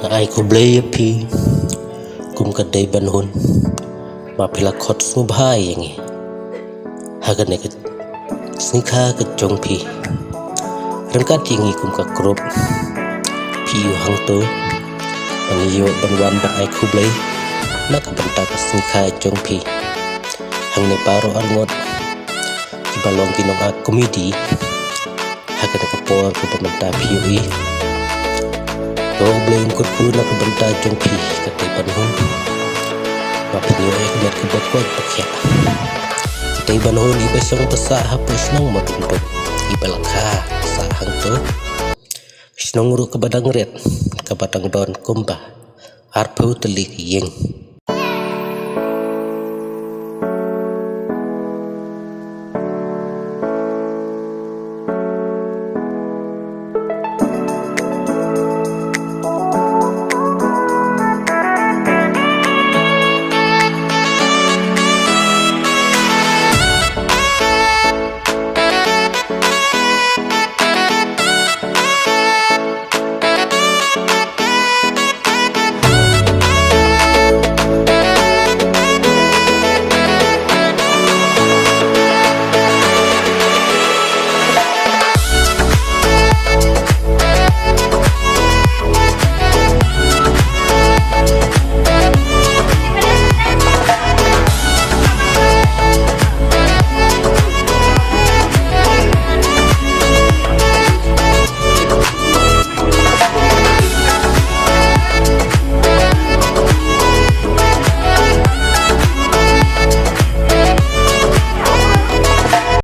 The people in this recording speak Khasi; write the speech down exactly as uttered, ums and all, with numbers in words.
Ai khublei ïa phi kum ka Deibanhun ba phi la khot sngewbha ïa ngi ha kane ka sngikha ka jong phi. Ryngkat ïa ngi kum ka group phi ïoh hangto ba ngi ïoh ban wan ban ai khublei na ka bynta ka sngikha jong phi. Hangne baroh arngut kiba long ki nong-act comedy ha kane ka por kaba mynta phi ïohi. To Blei un kyrkhu na ka bynta jong phi ka Deibanhun ba phin ïoh ïa ka met kaba koit ba khiah. Ka Deibanhun iba shong ba sah hapoh shnong Mawryngkneng iba la kha sah hangto. Shnong ruh kaba dang rit kaba dang don kumba arphew tylli ki ïing.